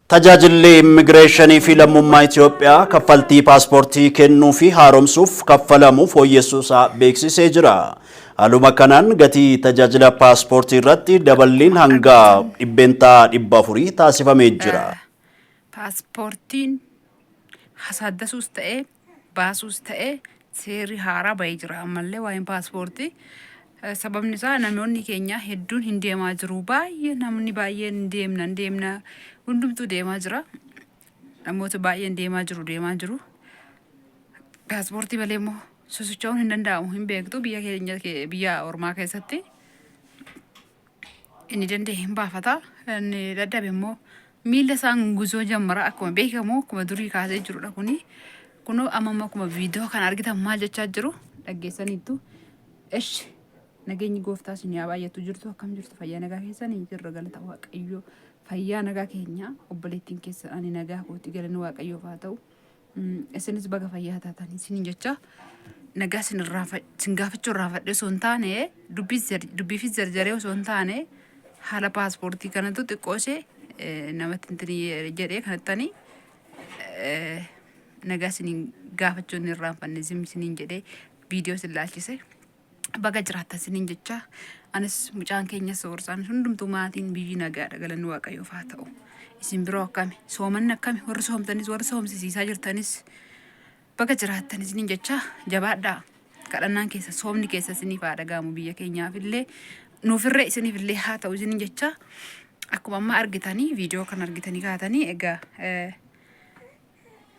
Tajaajilli Immigireeshinii fi Lammummaa Itoophiyaa kaffaltii paaspoortii kennuu fi haaromsuuf kaffalamu fooyyessuu isaa beeksisee jira. Haaluma kanaan gatii tajaajila paaspoortii irratti daballiin hanga 400% taasifamee jira. Paaspoortiin hasaaddasuus ta'ee baasuus ta'ee seerri haaraa bahee jira ammallee waa'een paaspoortii. Sababni isaa namoonni keenya hedduun hin deemaa jiru. Baay'ee namni baay'een hin deemna hin deemna hundumtuu deemaa jira. Namoota baay'een deemaa jiru deemaa jiru. Paaspoortii malee immoo sosocho'uun hin danda'amu hin beektu biyya keenya biyya ormaa keessatti. Inni danda'e hin baafata. Inni dadhabe immoo miila isaan guzoo jammara akkuma beekamu akkuma durii kaasee jirudha kuni. Kunoo amma immoo akkuma viidiyoo kana argitan maal jechaa jiru dhaggeessaniittu. Eshi nageenyi gooftaa isin haa baay'atu jirtu akkam jirtu fayyaa nagaa keessanii jirra galata waaqayyoo fayyaa nagaa keenya obboleettiin keessan ani nagaa kooti galanni waaqayyoof haa ta'u. Isinis baga fayyaa taatan isiniin jecha nagaa isin isin gaafachuu irraanfadhe osoo hin taane dubbiifis jarjaree osoo hin taane haala paaspoortii kanatu xiqqoo ishee namatti hin jedhee kanattani nagaa isiniin gaafachuu hin irraanfanne zim isiniin jedhee viidiyoo isin laalchise. Baga jiraattan isiniin jecha anis mucaan keenya soorsaan hundumtuu maatiin biyyi nagaadha galanni waaqayyoof haa ta'u. Isin biroo akkami soomanni akkami warri soomtanis warri soomsisiisaa jirtanis baga jiraattan isiniin jecha jabaadhaa kadhannaan keessa soomni keessa isiniif haa dhaga'amu biyya keenyaaf illee nuufirree isiniif illee haa ta'u isiniin jecha akkuma amma argitanii viidiyoo kan argitanii kaatanii egaa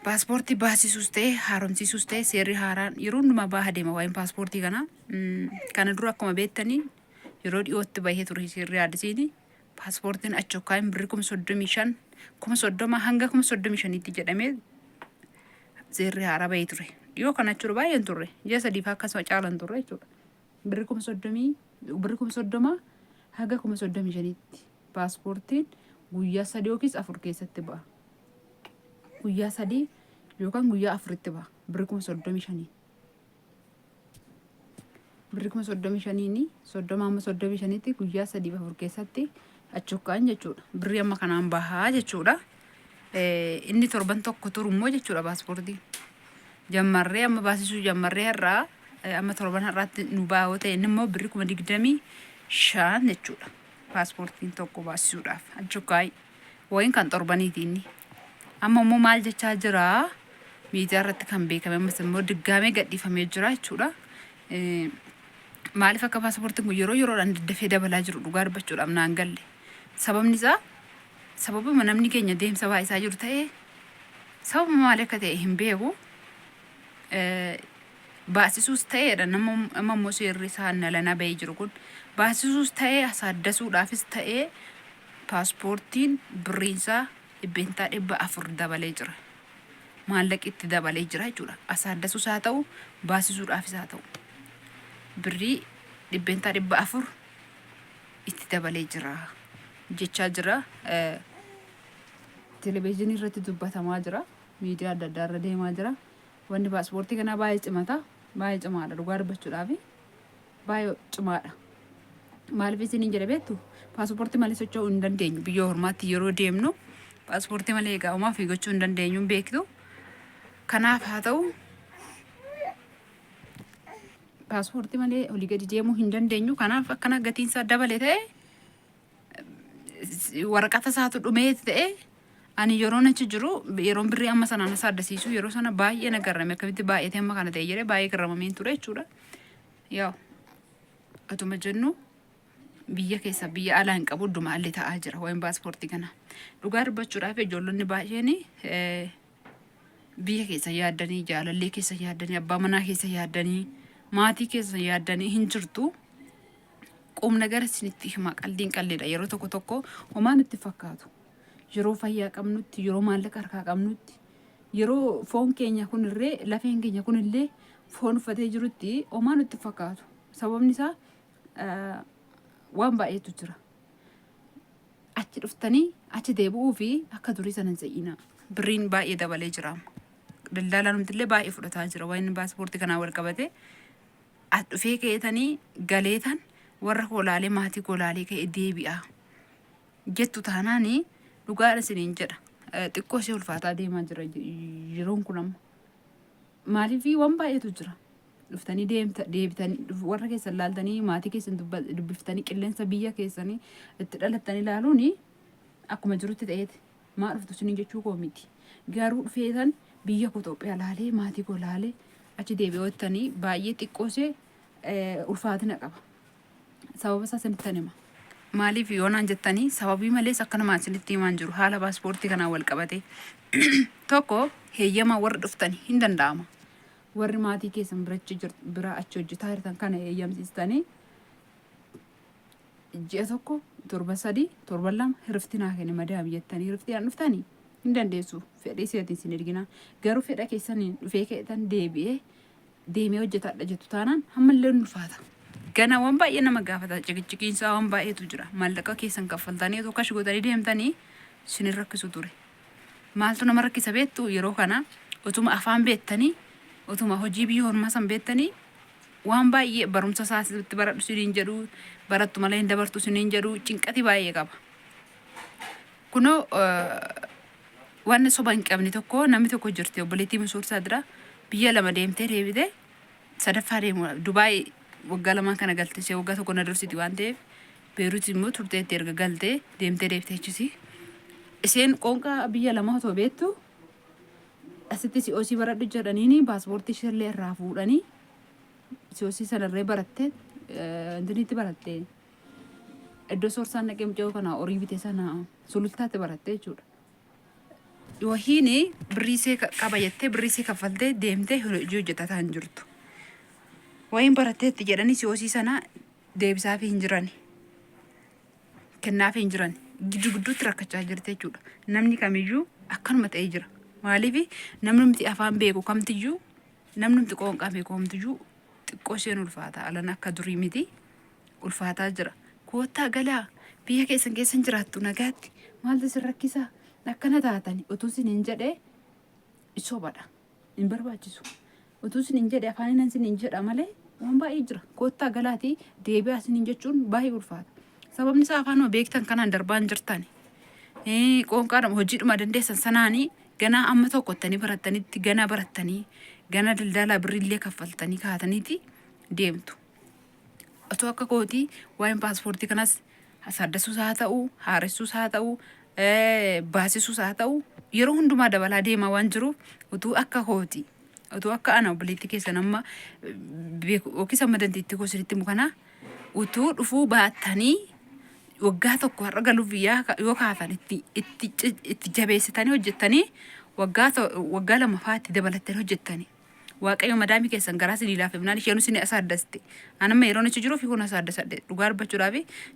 Paaspoortii baasisuus ta'e haaromsiisuus ta'e seerri haaraan yeroo hundumaa baha deema waa'een paaspoortii kanaa. Kana dura akkuma beektanii yeroo dhiyootti bahee ture seerri haadisiini. Paaspoortiin achokkaa'in birrii 35,000 30,000 hanga 35,000tti jedhamee seerri haaraa bahee ture. Dhiyoo kana jechuudha baay'een turre ji'a sadiif akkasuma caalan turre jechuudha. Birrii kuma soddomii birrii 30,000 haga 35,000tti paaspoortiin guyyaa sadii yookiis afur keessatti ba'a. Guyyaa 3 yookaan guyyaa 4tti ba'a. Birri 35,000. Birri 35,000 30 hamma 35tti guyyaa 3 fi 4 keessatti achokkaan jechuudha. Birrii amma kanaan bahaa jechuudha. Inni torban tokko turu immoo jechuudha paaspoortii. Jammarree amma baasisuu jammarree har'aa amma torban har'aatti nu ba'a yoo ta'e inni immoo birri 25,000 jechuudha. Paaspoortiin tokko baasisuudhaaf achokkaa'ii. Wayin kan torbaniiti inni. Amma immoo maal jechaa jira? Miidiyaa irratti kan beekame ammas immoo diggaamee gadhiifamee jira jechuudha. Maaliif akka paaspoortiin kun yeroo yeroodhaan daddafee dabalaa jiru dhugaa dubbachuudhaaf naan galle. Sababni isaa sababuma namni keenya deemsa baay'isaa jiru ta'ee sababa maali akka ta'e hin beeku. Baasisuus ta'eedha nama amma immoo seerri isaa nalanaa bahee jiru kun baasisuus ta'ee asaaddasuudhaafis ta'ee Paaspoortiin birriinsaa 400% dabalee jira. Maallaqi itti dabalee jira jechuudha. Asaaddasuus haa ta'u, baasisuudhaafis haa ta'u. Birrii 400% itti dabalee jira jechaa jira. Televezyiinii irratti dubbatamaa jira. Miidiyaa adda addaa irra deemaa jira. Wanni paaspoortii kanaa baay'ee cimata. Baay'ee cimaadha dhugaa dubbachuudhaafi. Baay'ee cimaadha. Maaliif isiniin jedhe beektu? Paaspoortii malee socho'uu hin dandeenyu. Biyya ormaatti yeroo deemnu paaspoortii malee egaa homaa fi gochuu hin dandeenyu hin beektu. Kanaaf haa ta'u paaspoortii malee olii gadi deemuu hin dandeenyu. Kanaaf akkana gatiin isaa dabale ta'e waraqata isaatu dhumee ta'e ani yeroon achi jiru yeroon birrii amma sanaan isa addasiisu yeroo sana baay'ee na garrame akkamitti baay'atee amma kana ta'e jedhee baay'ee garramameen ture jechuudha. Yaa atuma jennu biyya keessa biyya alaa hin qabu hundumaallee ta'aa jira waa'een paaspoortii kana. Dhugaa dubbachuudhaaf ijoollonni baay'een biyya keessa yaaddanii jaalallee keessa yaaddanii abbaa manaa keessa yaaddanii maatii keessa yaaddanii hin jirtu. Qubna gara isinitti hima qaldiin qalleedha yeroo tokko tokko homaa nutti fakkaatu. Yeroo fayyaa qabnutti yeroo maallaqa harkaa qabnutti yeroo foon keenya kunillee lafeen keenya kunillee foon uffatee jirutti homaa nutti fakkaatu. Sababni isaa waan baay'eetu jira. Achi dhuftanii achi deebi'uu fi akka durii sana hin se'inaa. Birriin baay'ee dabalee jira amma. Daldaalaan illee baay'ee fudhataa jira. Waan paaspoortii kanaan wal qabate as dhufee ka'eetanii galeetan warra kolaalee maatii kolaalee ka'e deebi'a. Jettu taanaani dhugaadha isiniin jedha. Xiqqoo ishee ulfaataa deemaa jira yeroon kun amma. Maaliif waan baay'eetu jira. Dhuftanii deemta deebitanii warra keessan laaltanii maatii keessan dubbiftanii qilleensa biyya keessanii itti dhalattanii ilaaluun akkuma jirutti ta'eeti. Maa dhuftu isiniin jechuu koo miti. Garuu dhufeetan biyya koo Itoophiyaa laalee maatii koo laalee achi deebi'oottanii baay'ee xiqqoo ishee ulfaatina qaba. Sababa isaa isinittan hima. Maaliif yoo naan jettanii sababii malees akkanumaan isinitti himaan jiru haala paaspoortii kanaan wal qabatee. Tokko heeyyama warri dhuftan hin danda'ama. Warri maatii keessan birachi bira achi hojjetaa jirtan kana heeyyamsiistanii ji'a tokko torba 3 torba 2 hirifti naa kenni madaami jettanii hiriftiidhaan dhuftanii hin dandeessu. Fedhii isheetiin isin ergina. Garuu fedha keessaniin dhufee keetan deebi'ee deemee hojjetadha jettu taanaan ammallee hin ulfaata. Gana waan baay'ee nama gaafata ciqiciqiinsaa waan baay'eetu jira. Maallaqa keessan kaffaltanii otoo kash gootanii deemtanii isin hin rakkisu ture. Maaltu nama rakkisa beektu yeroo kana otuma afaan beektanii otuma hojii biyya ormaa san beektanii waan baay'ee barumsa isaa sitti baradhu isiniin jedhu barattu malee hin dabartu isiniin jedhu cinqati baay'ee qaba. Kunoo Wanni soba hin qabne tokko namni tokko jirti obboleettii Masuursaa dira biyya lama deemtee deebite sadaffaa deemu Dubaay waggaa lamaan kana galte ishee waggaa tokko na dursiti waan ta'eef Beeruut immoo turteetti erga galtee deemtee deebite achisi. Isheen qoonqaa biyya lama otoo beektu asitti si'oosii baradhu jedhaniini paaspoortii isheellee irraa fuudhanii si'oosii sanarree baratte intinitti baratte iddoo soorsaan dhaqee mucayyoo kana horii bite sana sulultaatti baratte jechuudha. Wahiin birrii ishee qaba jettee birrii ishee kaffaltee deemtee hojii hojjetataa hin jirtu. Wahiin baratteetti jedhanii si'oosii sana deebisaafii hin jirani. Kennaafii hin jiran. Giddu gidduutti rakkachaa jirti jechuudha. Namni kamiyyuu akkanuma ta'ee jira. Maaliif namnumti afaan beeku kamtiyyuu namnumti qoonqaa beeku kamtiyyuu xiqqoo isheen ulfaata. Alan akka durii miti. Ulfaataa jira. Koottaa galaa biyya keessan keessa hin jiraattu nagaatti maaltu isin rakkisaa akkana taatani utuu isin hin jedhee sobadha hin barbaachisu. Utuu isin hin jedhe afaaninan isin hin jedha malee waan baay'ee jira. Koottaa galaatii deebi'aa isin hin jechuun baay'ee ulfaata. Sababni isaa afaanuma beektan kanaan darbaa hin jirtani. Qoonqaadhuma hojiidhuma dandeessan sanaanii ganaa amma tokkottanii barattanitti ganaa barattanii ganaa daldalaa birriillee kaffaltanii kaataniiti deemtu. Otoo akka kootii waa'een paaspoortii kanas saaddasuus haa ta'u, haaressuus haa ta'u, baasisuus haa ta'u yeroo hundumaa dabalaa deemaa waan jiruuf utuu akka kooti utuu akka ana obboleettii keessan amma beeku yookiis amma dandeettii koo isinitti himu kana utuu dhufuu baattanii waggaa tokko har'a galuuf yoo kaatan itti itti itti jabeessitanii hojjettanii waggaa waggaa lamaffaa itti dabalattanii hojjettanii. Waaqayyo madaamii keessan garaa isinii laafifnaan isheen isin asaaddaste. An amma yeroon achi jiru ofii kun asaaddasadhe. Dhugaa dubbachuudhaaf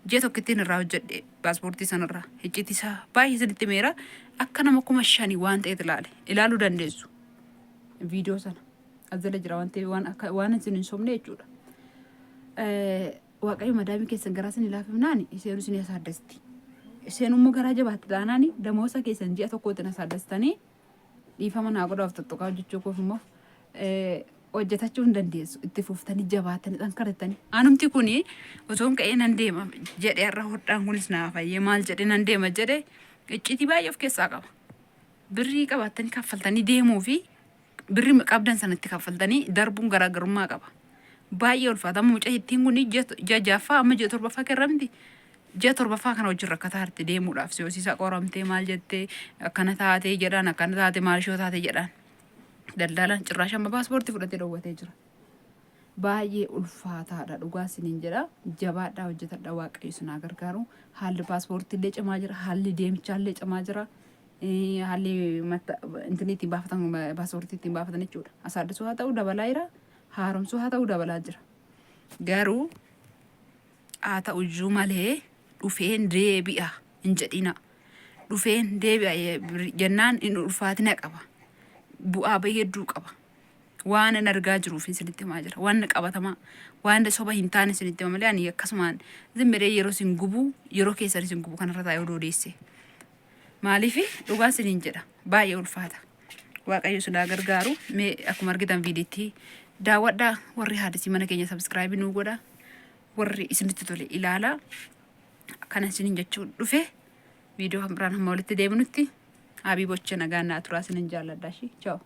ji'a tokkittiin irraa hojjedhe paaspoortii sanarraa. Icciitii isaa baay'ee isinitti himeera. Akka nama 5000 waan ta'eet ilaale. Ilaaluu dandeessu. Viidiyoo sana. As jala jira waan ta'eef waan akka waan isin hin sobne jechuudha. Waaqayyo madaamii keessan garaa isinii laafifnaan isheen isin asaaddasti. Isheen immoo garaa jabaatti taanaan damoosa keessan ji'a tokkootiin asaaddastanii dhiifama naa godhaaf tuttuqaa hojjechuu koof immoo hojjetachuu hin dandeessu itti fuftanii jabaatanii xankaratanii. Anumti kuni osoon ka'ee nan deema jedhe har'a hodhaan kunis naa fayyee maal jedhe nan deema jedhe icciitii baay'ee of keessaa qaba. Birrii qabaattanii kaffaltanii deemuu fi birrii qabdan sanatti kaffaltanii darbuun garaagarummaa qaba. Baay'ee ulfaata. Amma mucaa ittiin kun ji'a ja'affaa amma ji'a torbaffaa kerramti. Ji'a torbaffaa kana wajjin rakkataa jirti deemuudhaaf si hosiisa qoramtee maal jettee akkana taatee jedhaan akkana taate maal ishoo taate jedhaan. Daldaalaan cirraasha amma paaspoortii fudhatee dhoowwatee jira. Baay'ee ulfaataadha dhugaa isiniin jedha. Jabaadhaa hojjetadha waaqayyo isin haa gargaaru. Haalli paaspoortii illee cimaa jira. Haalli deemichaa illee cimaa jira. Haalli intinii ittiin baafatan paaspoortii ittiin baafatan jechuudha. Asaaddisuu haa ta'u dabalaa jira. Haaromsuu haa ta'u dabalaa jira. Garuu haa ta'uyyuu malee dhufeen deebi'a hin jedhina. Dhufeen deebi'a jennaan inni ulfaatina qaba. Bu'aa bahii hedduu qaba. Waan ani argaa jiruuf isinitti himaa jira. Waan qabatamaa, waan soba hin taane isinitti hima malee ani akkasumaan zimmiree yeroo isin gubu, yeroo keessan isin gubu kanarra taa'ee oduu odeesse. Maaliif dhugaa isiniin jedha baay'ee ulfaata. Waaqayyo isin haa gargaaru. Mee akkuma argitan viidiyotti daawwadhaa warri haadisii mana keenya sabskraayibii nuu godha. Warri isinitti tole ilaalaa. Akkana isiniin jechuun dhufe viidiyoo kan biraan hamma walitti deebinutti. Habiiboche, nagaan naa turaa, isinin jaalladha. Ishii, ciao.